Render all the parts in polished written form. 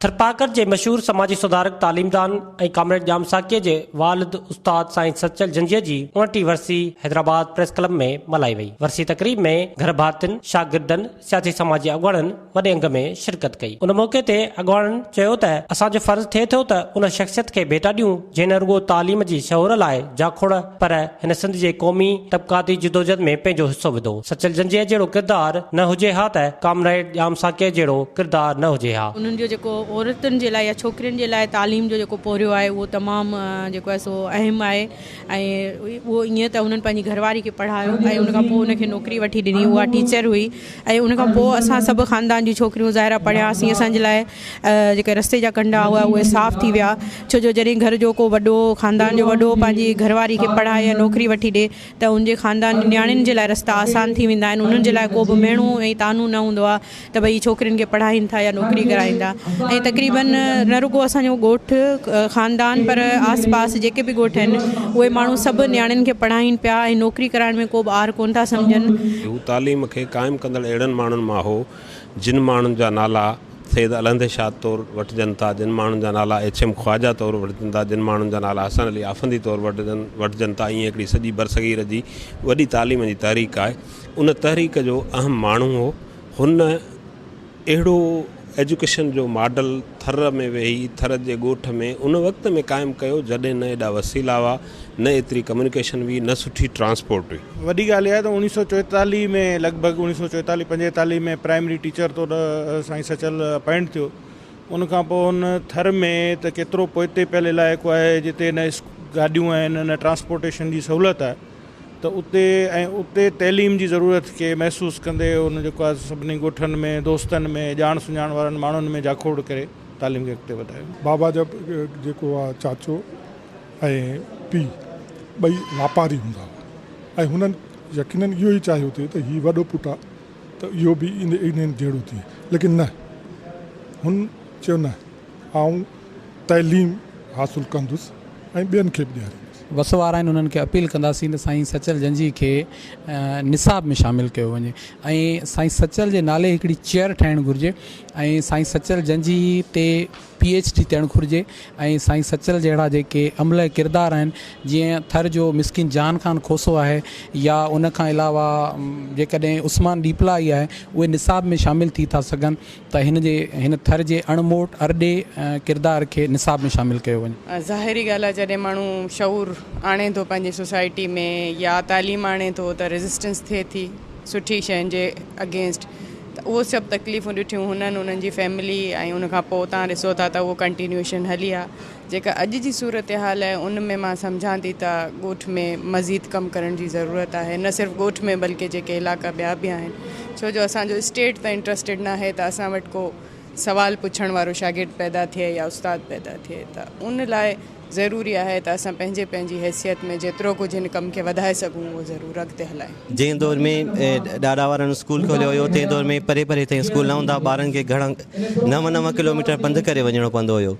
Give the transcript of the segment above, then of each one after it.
ٿرپارڪر جي مشهور سماجي سڌارڪ، تعليمدان ۽ ڪامريڊ ڄام ساقيء جي والد استاد سائين سچل جنجهي جي اڻٽيهين ورسي حيدرآباد پريس ڪلب ۾ ملهائي وئي. ورسي تقريب ۾ گهر ڀاتين، شاگردن، سياسي سماجي اڳواڻن وڏي انگ ۾ شرڪت ڪئي. ان موقعي تي اڳواڻن چيو ته اسان جو فرض ٿئي ٿو ته ان شخصيت کي ڀيٽا ڏيون جنهن نه رڳو تعليم جي شعور لاء جاکوڙ پر هن سنڌ جي قومي طبقاتي جدوجھد ۾ پنهنجو حصو وڌو. سچل جنجهي جهڙو ڪردار نه هجي ها ته ڪامريڊ ڄام ساقيء جهڙو ڪردار نه هجي ها. انهن جو جيڪو عورتن جي لاء يا ڇوڪرين جي لاء تعليم جو جيڪو پورهيو آهي اهو تمام جيڪو آهي سو اهم آهي ۽ اهو ائين ته انهن پنهنجي گهر واري کي پڙهايو ۽ ان کان پوء ان کي نوڪري وٺي ڏني اها ٽيچر هئي ۽ ان کان پوء اسان سڀ خاندان جون ڇوڪريون ظاهر آهي پڙهياسين اسان جي لاء جيڪي رستي جا ڪنڊا هئا اهي صاف ٿي ويا ڇو جو جڏهن گهر جو ڪو وڏو خاندان جو وڏو پنهنجي گهر واري کي پڙهائي يا نوڪري وٺي ڏي ته ان جي خاندان جي نياڻين جي لاء رستا آسان ٿي ويندا آهن انهن جي لاء ڪو به مهڻو ۽ طعنو نه هوندو آهي ته ڀئي ڇوڪرين کي پڙهائين ٿا يا نوڪري ڪرائين ٿا ۽ تقريبن نه رڳو اسان جو ڳوٺ خاندان پر آس پاس جيڪي به ڳوٺ آهن اهي ماڻهو سڀ نياڻين کي پڙهائين پيا ۽ نوڪري ڪرائڻ ۾ ڪو به عار ڪونه ٿا سمجهن. هو تعليم کي قائم ڪندڙ اهڙن ماڻهن مان هو جن ماڻهن جا نالا سيد الهندي شاهه طور وٺجن ٿا، جن ماڻهن جا نالا ايڇ ايم خواجه طور وٺجن ٿا، جن ماڻهن جا نالا حسن علي آفندي طور وٺجن ٿا، ائين هڪڙي سڄي برصغير جي وڏي تعليم جي تحريڪ آهي. ان تحريڪ جو اهم ماڻهو هو. هن اهڙو ايجوڪيشن جو ماڊل ٿر ۾ ويهي ٿر جي ڳوٺ ۾ ان وقت ۾ قائم ڪيو جڏهن نه ايڏا وسيلا هئا، نه ايتري ڪميونيڪيشن هئي، نه سٺي ٽرانسپورٽ هئي. وڏي ڳالهه اها آهي ته اوڻيهه سو چوئيتاليهه ۾ لڳ ڀڳ اوڻيهه سو چوئيتاليهه پنجيتاليهه ۾ پرائمري ٽيچر طور سائين سچل اپائنٽ ٿيو. ان کان پوء هن ٿر ۾ ته ڪيترو پوئتي پيل علائقو آهي جتي نه گاڏيون آهن نه ٽرانسپورٽيشن جي سهولت آهي ته اتي ۽ اتي تعليم جي ضرورت کي محسوس ڪندي هن جيڪو آهي سڀني ڳوٺن ۾ دوستن ۾ ڄاڻ سڃاڻ وارن ماڻهن ۾ جاکوڙ ڪري تعليم کي اڳتي وڌايو. بابا جا جيڪو آهي چاچو ۽ پيء ٻئي واپاري هوندا هئا ۽ هنن يقينن اهو ئي چاهيو ٿي ته هي وڏو پٽ آهي ته اهو به انهن جهڙو ٿئي ليڪن نه هن چيو نه آئون تعليم حاصل ڪندس ۽ ٻين کي به ڏياريندس. وس وارا آهن انهن کي اپيل ڪنداسين ته سائين سچل جنجهي کي نصاب ۾ شامل ڪيو وڃي ۽ سائين سچل جي نالي هڪڙي چيئر ٺاهڻ گهرجي ۽ سائين سچل جنجهي تي پي ايڇ ڊي ٿيڻ گهرجي ۽ سائين سچل جهڙا جيڪي املهه ڪردار آهن جيئن ٿر جو مسڪين جهان خان کوسو آهي يا ان کان علاوه جيڪڏهن عثمان ڏيپلائي آهي اهي نصاب ۾ شامل ٿي ٿا سگهن ته هن جي هن ٿر جي اڻموٽ ارڏي ڪردار کي نصاب ۾ شامل ڪيو وڃي. ظاهري ڳالهه آهي جڏهن ماڻهو شعور آڻي ٿو پنهنجي سوسائٽي ۾ يا تعليم آڻي ٿو ته ريزسٽنس ٿئي ٿي سٺي شين جي اگينسٽ ته اهو سڀ تڪليفون ڏٺيون هنن انهن جي فيملي ۽ ان کان پوء تان ڏسو ٿا ته اهو ڪنٽينيوئيشن هلي آ جيڪا اڄ جي صورتحال آهي ان ۾ مان سمجهان ٿي ته ڳوٺ ۾ مزيد ڪم ڪرڻ جي ضرورت آهي نه صرف ڳوٺ ۾ بلڪه جيڪي علائقا ٻيا به آهن ڇو جو اسان جو اسٽيٽ ته انٽرسٽيڊ ناهي ته اسان وٽ ڪو سوال پڇڻ وارو شاگرد پيدا ٿئي يا استاد پيدا ٿئي ته ان لاء ضروري آهي ته اسان پنهنجي پنهنجي حيثيت ۾ جيترو ڪجهه هن ڪم کي وڌائي سگهون اهو ضرور اڳتي هلايون. جنهن دور ۾ ڏاڏا وارن اسڪول کوليو هيو تنهن دور ۾ پري پري تائين اسڪول نه هوندا هئا ٻارن کي گهڻا نو نو ڪلوميٽر پنڌ ڪري وڃڻو پوندو هيو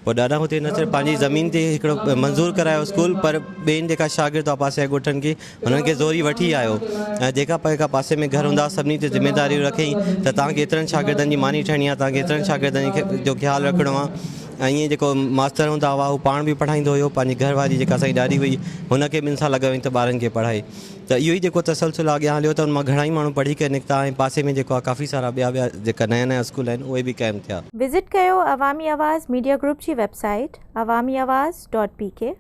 پوء ڏاڏا هتي نه صرف پنهنجي زمين تي هڪڙو منظور ڪرايو اسڪول پر ٻين جيڪا شاگرد هئا پاسي جا ڳوٺن کي هنن کي زوري وٺي آيو ۽ جيڪا پيڪا پاسي ۾ گهر هوندا سڀني تي ذميداريون رکيائين ته توهان کي ايترن شاگردن جي ماني ٺهڻي آهي توهان کي ايترن شاگردن جو خيال رکڻو آهي ۽ ائين جيڪو ماستر هوندا هئا هو پاڻ به پڙهائيندو هيو پنهنجي گهر واري جيڪا اسان جي ڏاڏي هئي هن کي به ان سان لڳايائين ته ٻارن کي پڙهائي ته اهو ئي جيڪو تسلسل اڳيان هليو ته ان مان گهڻا ئي ماڻهو پڙهي ڪري نڪتا ۽ پاسي ۾ جيڪو آهي ڪافي سارا ٻيا ٻيا جيڪا نيا نيا اسڪول آهن اهي به قائم ٿيا. وزٽ ڪيو عوامي آواز ميڊيا گروپ جي website Awami Awaz dot P K.